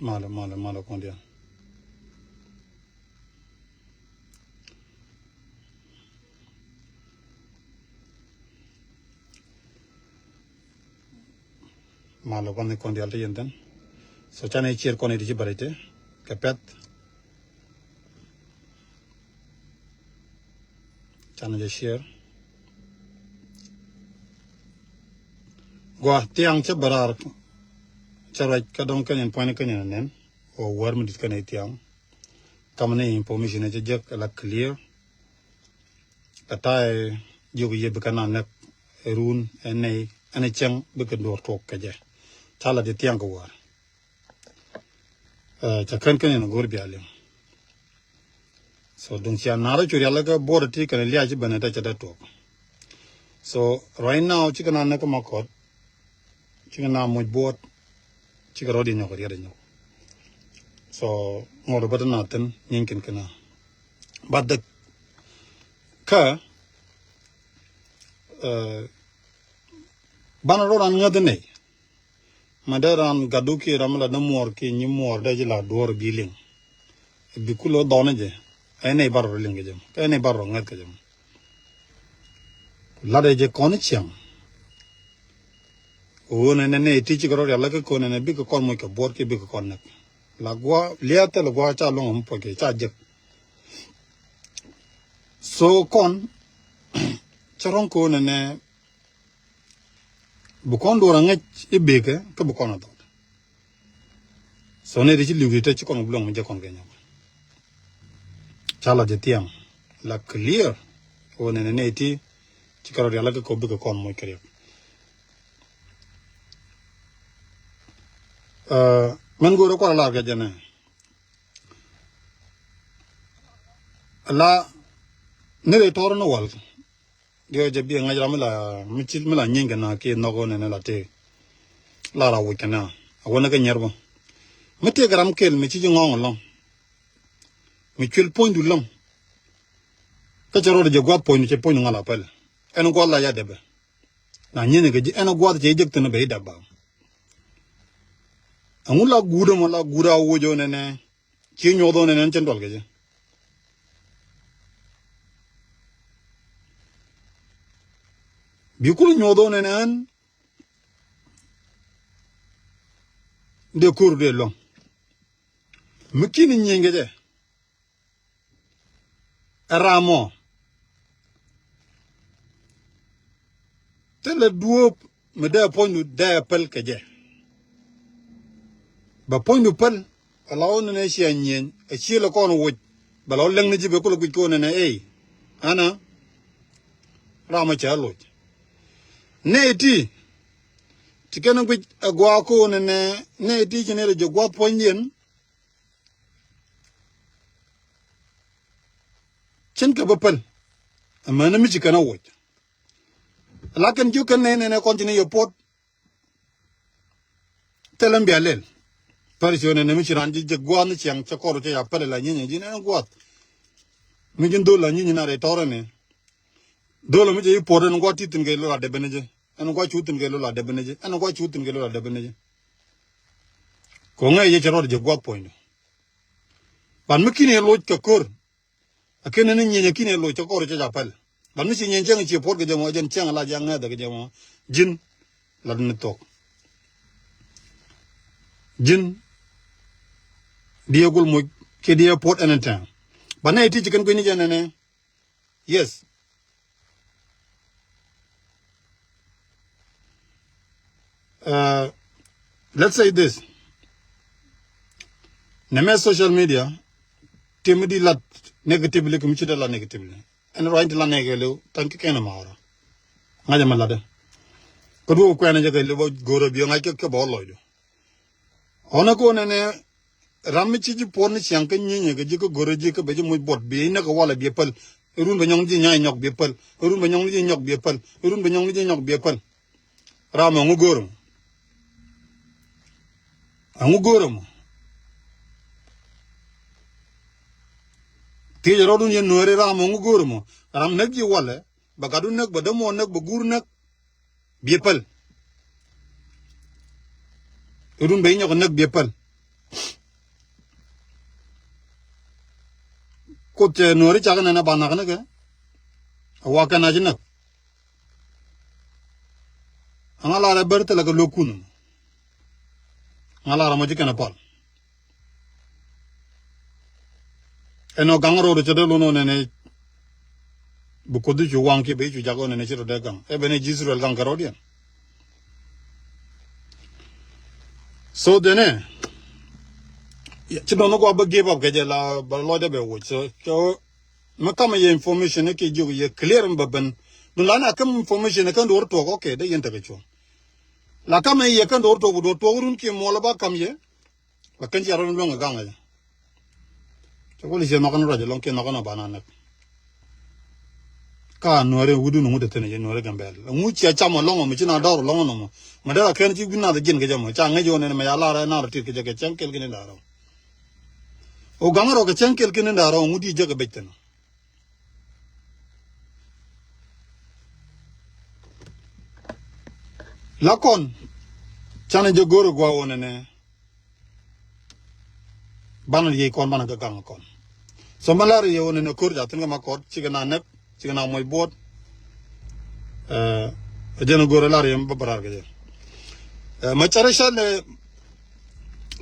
Malo malo malo kondia. Malo kon kondia te yenten. So chane chier kon di barete. Kapet. Chane je share. Gwa tiang che barar charai kadong kanyen point kanyen nen o war mi dit kanai tiang kamne information che jek la clear katai yogu ye bikana nek run ene ene chang bikin dor tok kaje chala de tiang ko war cha kan kanyen gor bialim so dung chia nara churi ala ka bor ti kan lia chi banata cha da tok so right now chikana nek makot chikana mo bot chika rodi nyok ri nyok so ngor batana ten nyinkin kana but the ka bana roran ngadne madaran gaduki ramla na mor ki ni mor da jila dor biling bikulo dona je ene barro linge jem ene barro ngat ka jem la de je kon chiang o ne ne ne ti chi ro ya la ko ne ne bi ko kon mo ka bor ki bi ko kon nak la gwa lia te la gwa cha long po ke cha je so kon charon ko ne ne bu kon do ra ngach e be ke ka bu kon to so ne de chi liu te chi kon blong mo je kon ke nya chala je tiang la clear o ne ne ne ti chi ro ya la ko bi ko kon mo ke men goro ko la ga jene la ne de tor no wal de je bi nga la mi chi mi la nyinga na ke no go ne la te la ra wo kana awona ka nyerbo mi te gram kel mi chi ngong long mi chul point du long ka chero de gwa point che point ngala pel en go la ya debe na nyine ke en gwa je jek te ne be da ba angula guda mo la guda wo jo ne ne chi nyodo ne ne chen dol ke je bi kul nyodo ne ne an de kur de long mukini nyinge je ramo tele duop me de pondu de pel ke je ba pondu pel ala on ne shi nyen e chi le kon wo ba lo leng ne jibe ko ko ne ne e ana ramo cha lo ne ti tikene ku agwa ko ne ne ne ti ne je gwa ponyen chen ka bapal amana mi chikana wo lakin ju kan ne ne continue yo pot telam bialel parisio ne mi chiran ji gwa ni chiang cha koro cha ya pale la nyi ji ne gwa mi jin do la nyi na re tore ne do la mi je pot ne gwa ti tin ge lo la de bene je en gwa chu tin ge lo la de bene je en gwa chu tin ge lo la de bene je ko ngai je chero je gwa point ban mi kine lo ka kor akene ne nyi kine lo cha koro cha ya pale ban mi chi nyen chang chi pot ge je mo jen chang la jang da ge je mo jin la ne tok jin diagul mo ke dia pot anytime ba ne ti chicken ko ni jene ne yes let's say this neme social media timidi lat negatively kum chida la negatively en right la negelo tanki kena mara ngaja malade ko do ko na jaga le goro bi ngai ke bo loido ona ko ne ne ram chi ji por ni chiang ke nyi ni ke ji ko goro ji ko be ji mu bot bi na ko wala bi pel run ba nyong ji nyai nyok bi pel run ba nyong ji nyok bi pel run ba nyong ji nyok bi pel ram ngu goro angu goro mo ti rodun ye nore ram ngu goro mo ram nak ji wala ba gadu nak ba damo nak ba gur nak bi pel run ba nyok nak bi pel Ko te nuori chaka na ba na ke. Wa ka na jina. Anga la ra ber te la ka lokun. Anga la ra mo jikana pal. Eno gangro ro chede lo no ne ne bu ko du ju wang ki be ju jago ne ne chiro de gang. E bene Israel gang karo dien. So dene chido no go ba give up ke je la ba lo de be wo so so ma kama ye information ke ju ye clear mba ben dun la na kam information kan do to ko ke de yenta ke cho la kama ye kan do to do to run ki mo la ba kam ye la kan ji aron lo nga gang ya to ko li je ma kan ra je lon ke na kana ba na na ka no re wudu no de tene je no re gambel ngu chi cha mo longo mo chi na do longo no mo ma da kan ji na de jin ke je mo cha nge jo ne ma ya la ra na ra ti ke je ke chen kel ke ne da ro o gang ro ke chen kel ke ne da ro ngu di je ke bet na la kon chane je goro gwa wona ne banan ye kon banan ka gang kon so malari ye wona ne kur ja tin ma kor chi na ne chi na moy bot jeno goro lari yem babarar ke መጨረሻ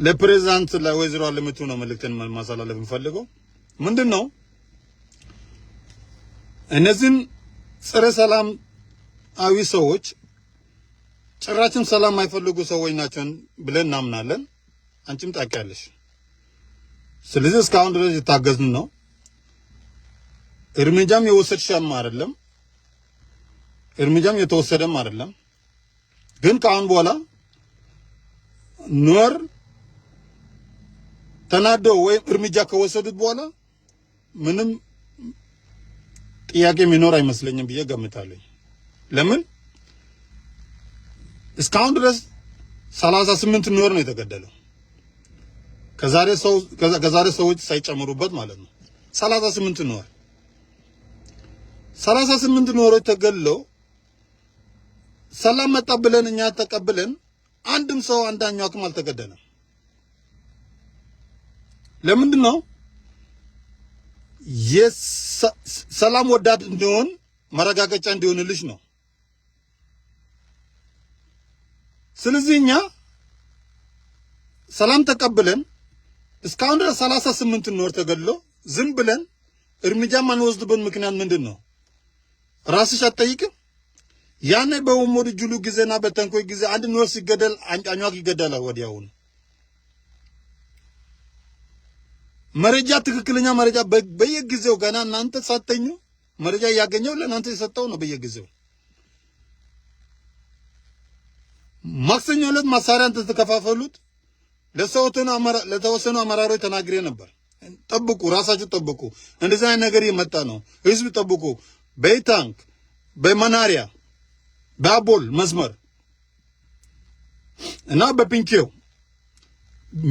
ለፕሬዝዳንት ለወይዘሮ አለሚቱ ነው መልእክትን ማስተላለፍ የምፈልገው። ምንድን ነው እነዚህን ጸረ ሰላማዊ ሰዎች ጭራችም ሰላም የማይፈልጉ ሰዎች ናቸው ብለን እናምናለን። አንቺም ታውቂያለሽ። ስለዚህ እስካሁን ድረስ የታገዝን ነው። እርምጃም የወሰድሽም አይደለም፣ እርምጃም የተወሰደም አይደለም። ግን ከአሁን በኋላ ኑዌር ተናደው ወይም እርምጃ ከወሰዱት በኋላ ምንም ጥያቄ የሚኖር አይመስለኝም ብዬ ገምታለሁ። ለምን እስካሁን ድረስ 38 ኑዌር ነው የተገደለው። ከዛሬ ሰዎች ሳይጨምሩበት ማለት ነው። 38 ኑዌር 38 ኑዌሮች ተገድለው ሰላም መጣ ብለን እኛ ተቀብለን አንድም ሰው አንዳኛው አቅም አልተገደለም። ለምንድን ነው የሰላም ወዳድ እንዲሆን መረጋገጫ እንዲሆንልሽ ነው። ስለዚህ እኛ ሰላም ተቀብለን እስካሁን ድረስ 38 ኑዌር ተገድሎ ዝም ብለን እርምጃ ማንወስድበት ምክንያት ምንድን ነው? ራስሽ አትጠይቅም? ያኔ በኡሞድ ጁሉ ጊዜና በተንኮይ ጊዜ አንድ ኑዌር ሲገደል አኟክ ይገደላል ወዲያውኑ። መረጃ ትክክለኛ መረጃ በየጊዜው ገና እናንተ ሳተኙ መረጃ እያገኘው ለእናንተ የሰጠው ነው። በየጊዜው ማክሰኞ ዕለት መሳሪያን ተከፋፈሉት። ለተወሰኑ አመራሮች ተናግሬ ነበር። ጠብቁ፣ ራሳችሁ ጠብቁ። እንደዚህ አይነት ነገር እየመጣ ነው። ህዝብ ጠብቁ። በታንክ በመናሪያ በአቦል መስመር እና በፒንኬው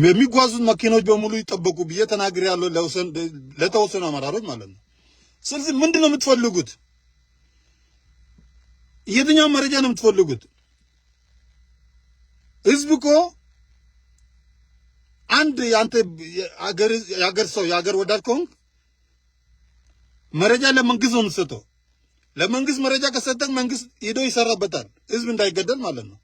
የሚጓዙት መኪኖች በሙሉ ይጠበቁ ብዬ ተናግሬ ያለው ለተወሰኑ አመራሮች ማለት ነው። ስለዚህ ምንድን ነው የምትፈልጉት? የትኛው መረጃ ነው የምትፈልጉት? ህዝብ እኮ አንድ ያንተ የአገር ሰው የአገር ወዳድ ከሆንክ መረጃ ለመንግስት ነው የምትሰጠው። ለመንግስት መረጃ ከሰጠህ መንግስት ሄዶ ይሰራበታል፣ ህዝብ እንዳይገደል ማለት ነው።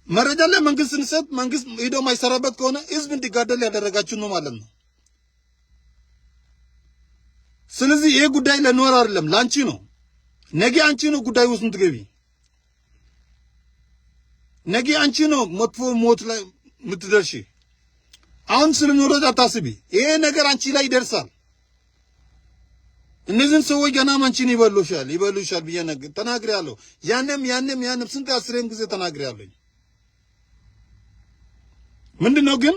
መረጃ ለመንግስት ስንሰጥ መንግስት ሄዶ የማይሰራበት ከሆነ ህዝብ እንዲጋደል ያደረጋችሁ ነው ማለት ነው። ስለዚህ ይሄ ጉዳይ ለኑዌር አይደለም ላንቺ ነው። ነገ አንቺ ነው ጉዳይ ውስጥ የምትገቢ። ነገ አንቺ ነው መጥፎ ሞት ላይ የምትደርሺ። አሁን ስለ ኑዌር አታስቢ። ይሄ ነገር አንቺ ላይ ይደርሳል። እነዚህን ሰዎች ገና አንቺን ይበሉሻል ይበሉሻል ብዬ ተናግሬያለሁ። ያንም ያንም ያንም ስንት አስሬም ጊዜ ተናግሬያለሁ። ምንድነው ግን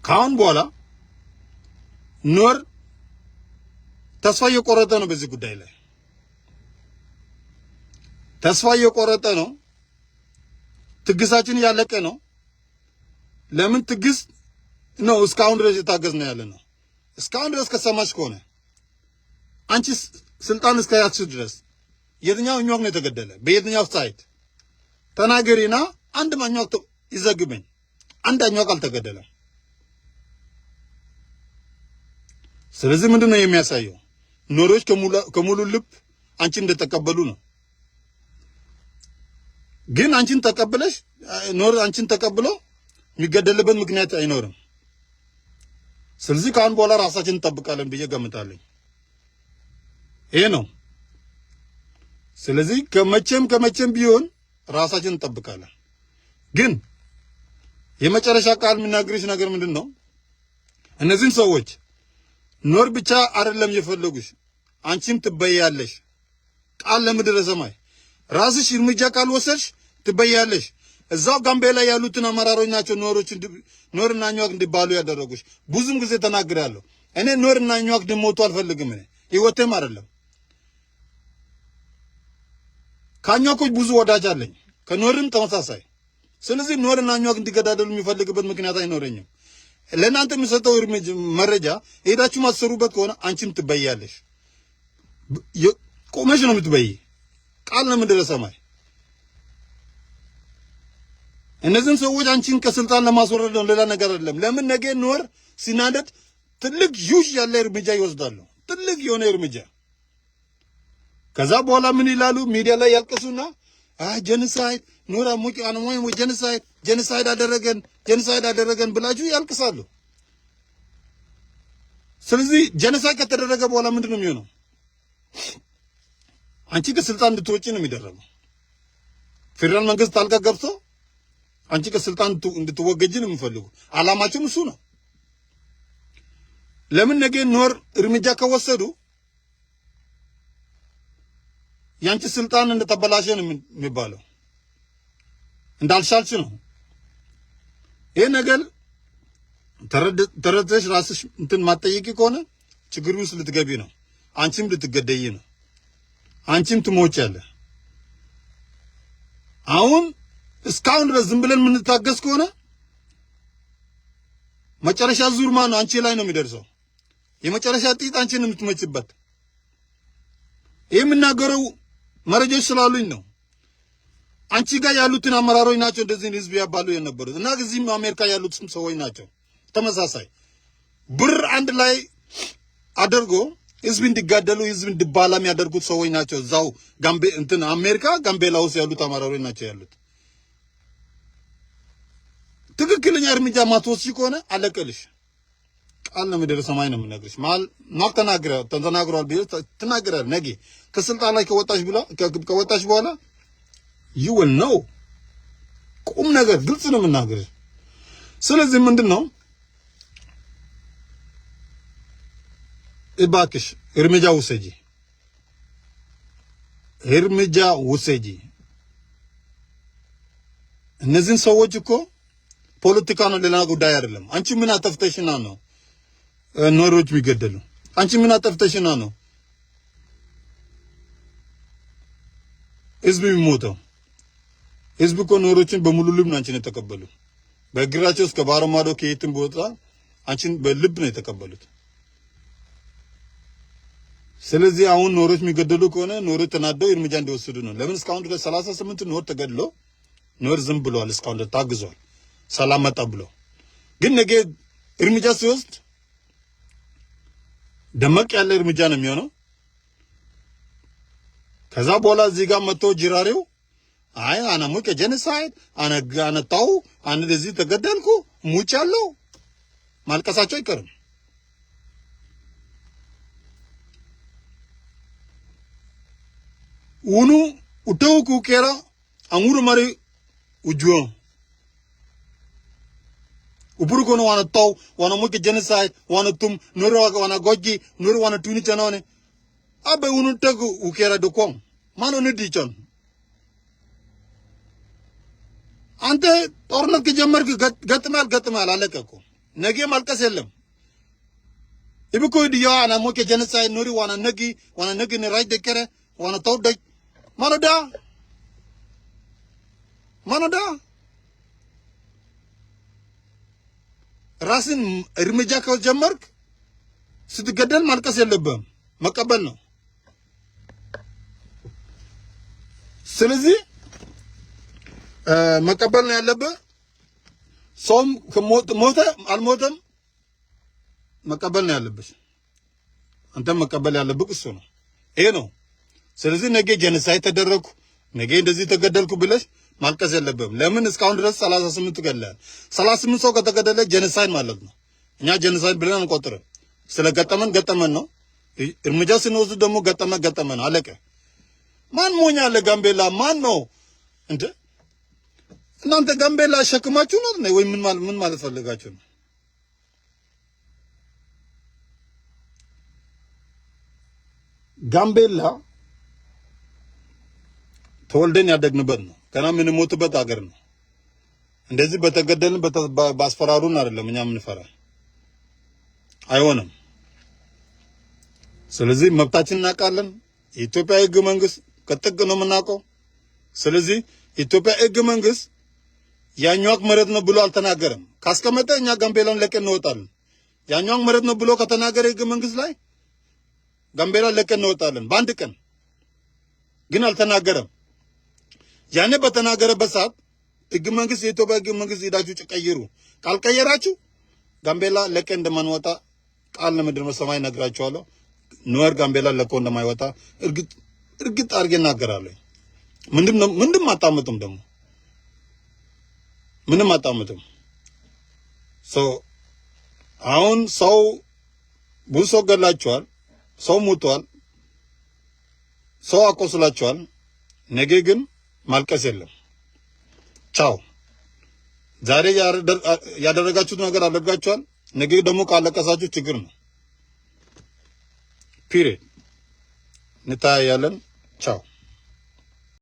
ከአሁን በኋላ ኑዌር ተስፋ እየቆረጠ ነው። በዚህ ጉዳይ ላይ ተስፋ እየቆረጠ ነው። ትዕግስታችን እያለቀ ነው። ለምን ትዕግስት ነው እስካሁን ድረስ የታገዝነው ያለ ነው። እስካሁን ድረስ ከሰማች ከሆነ አንቺ ስልጣን እስከያዝሽ ድረስ የትኛው እኛክ ነው የተገደለ? በየትኛው side ተናገሪና አንድ ማኛው ይዘግበኝ። አንድ አኟክ አልተገደለም። ስለዚህ ምንድን ነው የሚያሳየው? ኖሮች ከሙሉ ልብ አንቺን እንደተቀበሉ ነው። ግን አንቺን ተቀብለሽ ኖር አንቺን ተቀብሎ የሚገደልበት ምክንያት አይኖርም። ስለዚህ ከአሁን በኋላ ራሳችን እንጠብቃለን ብዬ ገምታለኝ። ይሄ ነው። ስለዚህ ከመቼም ከመቼም ቢሆን ራሳችን እንጠብቃለን። ግን የመጨረሻ ቃል የምናግርሽ ነገር ምንድን ነው? እነዚህን ሰዎች ኖር ብቻ አይደለም የፈለጉሽ፣ አንቺም ትበያለሽ። ቃል ለምድረ ሰማይ ራስሽ እርምጃ ካልወሰድሽ ትበያለሽ። እዛው ጋምቤላ ያሉትን አመራሮች ናቸው ኖሮች ኖርና አኟክ እንዲባሉ ያደረጉሽ። ብዙም ጊዜ ተናግሬያለሁ። እኔ ኖርና አኟክ እንዲሞቱ አልፈልግም። እኔ ህይወቴም አይደለም። ከአኟኮች ብዙ ወዳጅ አለኝ፣ ከኖርም ተመሳሳይ። ስለዚህ ኖርና አኟክ እንዲገዳደሉ የሚፈልግበት ምክንያት አይኖረኝም። ለእናንተ የምሰጠው መረጃ ሄዳችሁ ማትሰሩበት ከሆነ አንቺም ትበያለሽ። ቆመሽ ነው የምትበይ። ቃል ነው ምድረ ሰማይ። እነዚህን ሰዎች አንቺን ከስልጣን ለማስወረድ ነው፣ ሌላ ነገር አይደለም። ለምን ነገ ኖር ሲናደድ ትልቅ ዩሽ ያለ እርምጃ ይወስዳሉ። ትልቅ የሆነ እርምጃ። ከዛ በኋላ ምን ይላሉ? ሚዲያ ላይ ያልቅሱና genocide ኖራ ሙቂ አንሞይ genocide genocide አደረገን፣ genocide አደረገን ብላችሁ ያልቅሳሉ። ስለዚህ genocide ከተደረገ በኋላ ምንድን ነው የሚሆነው? አንቺ ከስልጣን እንድትወጪ ነው የሚደረገው። ፌዴራል መንግስት ጣልቃ ገብቶ አንቺ ከስልጣን እንድትወገጂ ነው የሚፈልጉ። አላማቸውም እሱ ነው። ለምን ነገ ኖር እርምጃ ከወሰዱ ያንቺ ስልጣን እንደተበላሸ ነው የሚባለው፣ እንዳልሻልሽ ነው። ይሄ ነገር ተረድተሽ ራስሽ እንትን ማጠየቂ ከሆነ ችግር ውስጥ ልትገቢ ነው። አንቺም ልትገደይ ነው። አንቺም ትሞቻለሽ። አሁን እስካሁን ድረስ ዝም ብለን የምንታገስ ከሆነ መጨረሻ ዙር ማን ነው? አንቺ ላይ ነው የሚደርሰው። የመጨረሻ ጥይት አንቺን ነው የምትመችበት። ይህ የምናገረው መረጃዎች ስላሉኝ ነው። አንቺ ጋር ያሉትን አመራሮች ናቸው እንደዚህ ህዝብ ያባሉ የነበሩት እና እዚህም አሜሪካ ያሉት ሰዎች ናቸው። ተመሳሳይ ብር አንድ ላይ አድርጎ ህዝብ እንዲጋደሉ፣ ህዝብ እንዲባላ የሚያደርጉት ሰዎች ናቸው። እዛው ጋምቤ እንትን አሜሪካ ጋምቤላ ውስጥ ያሉት አመራሮች ናቸው ያሉት። ትክክለኛ እርምጃ ማትወስጂ ከሆነ አለቀልሽ። ቃል ነው ምድር ሰማይ ነው የምነግርሽ። ማል ማክ ተናግሯል ብዬ ትናገራለህ። ነገ ከስልጣን ላይ ከወጣሽ በኋላ you will know። ቁም ነገር ግልጽ ነው የምናገርሽ። ስለዚህ ምንድን ነው፣ እባክሽ እርምጃ ውሰጂ፣ እርምጃ ውሰጂ። እነዚህን ሰዎች እኮ ፖለቲካ ነው፣ ሌላ ጉዳይ አይደለም። አንቺ ምን አጠፍተሽና ነው ኖሮች የሚገደሉ? አንቺ ምን አጠፍተሽና ነው ህዝብ የሚሞተው? ህዝብ እኮ ኖሮችን በሙሉ ልብ ነው አንቺን የተቀበሉ። በእግራቸው እስከ ባህር ማዶ ከየትም ቦታ አንቺን በልብ ነው የተቀበሉት። ስለዚህ አሁን ኖሮች የሚገደሉ ከሆነ ኖሮች ተናደው እርምጃ እንዲወስዱ ነው። ለምን እስካሁን ድረስ 38 ኖር ተገድሎ ኖር ዝም ብሏል። እስካሁን ድረስ ታግዟል። ሰላም መጣ ብሎ ግን ነገ እርምጃ ሲወስድ ደመቅ ያለ እርምጃ ነው የሚሆነው። ከዛ በኋላ እዚህ ጋር መጥቶ ጅራሬው አይ አነ ሙቀ genocide አነ አነጣው አነ እንደዚህ ተገደልኩ ሙጫለሁ ማልቀሳቸው አይቀርም። ኡኑ ኡተው ኩኬራ አንጉሩ ማሪ ujuo uburu kono wana taw wana muke genocide wana tum nuru wana goji nuru wana tuni chanone abe unu tegu ukera do kong mano ni di chon አንተ ጦርነት ከጀመርክ ገጥማል ገጥማል፣ አለቀ እኮ። ነገ ማልቀስ የለም። ibiko di yo ana muke genocide nuri wana nagi wana nagi ni right dekere wana taw dej mano da mano da ራስን እርምጃ ከጀመርክ ስትገደል ማልቀስ የለብህም፣ መቀበል ነው። ስለዚህ መቀበል ነው ያለብህ። ሰውም ሞተ አልሞተም መቀበል ነው ያለብሽ። አንተም መቀበል ያለብህ እሱ ነው። ይሄ ነው። ስለዚህ ነገ genocide ተደረግኩ፣ ነገ እንደዚህ ተገደልኩ ብለሽ ማልቀስ የለብህም። ለምን እስካሁን ድረስ 38 ገለሃል። 38 ሰው ከተገደለ genocide ማለት ነው። እኛ genocide ብለን አንቆጥርም። ስለገጠመን ገጠመን ነው። እርምጃ ስንወስድ ደግሞ ገጠመ ገጠመ ነው። አለቀ። ማን ሞኝ አለ? ጋምቤላ ማን ነው እንደ እናንተ ጋምቤላ አሸክማችሁ ነው ወይ? ምን ማለት ፈልጋችሁ ነው? ጋምቤላ ተወልደን ያደግንበት ነው። ገና የምንሞትበት አገር ነው። እንደዚህ በተገደልን ባስፈራሩን አይደለም እኛ የምንፈራ፣ አይሆንም። ስለዚህ መብታችን እናውቃለን። የኢትዮጵያ ሕገ መንግስት ከጥግ ነው የምናውቀው። ስለዚህ የኢትዮጵያ ሕገ መንግስት የአኟክ መሬት ነው ብሎ አልተናገረም። ካስቀመጠ እኛ ጋምቤላን ለቀን እንወጣለን። የአኟክ መሬት ነው ብሎ ከተናገረ ሕገ መንግስት ላይ ጋምቤላ ለቀን እንወጣለን በአንድ ቀን። ግን አልተናገረም። ያኔ በተናገረበት ሰዓት ሕገ መንግስት፣ የኢትዮጵያ ሕገ መንግስት ሄዳችሁ ቀይሩ። ካልቀየራችሁ ጋምቤላ ለቀን እንደማንወጣ ቃል ለምድር ሰማይ ነግራችኋለሁ። ኑዌር ጋምቤላ ለቆ እንደማይወጣ እርግጥ እርግጥ አድርጌ እናገራለሁ። ምንድም አታመጡም፣ ደግሞ ምንም አታመጡም። So አሁን ሰው ብዙ ሰው ገላችኋል፣ ሰው ሙቷል፣ ሰው አቆስላችኋል። ነገ ግን ማልቀስ የለም። ቻው። ዛሬ ያደረጋችሁት ነገር አድርጋችኋል። ነገ ደግሞ ካለቀሳችሁ ችግር ነው። Period። እንታያለን። ቻው።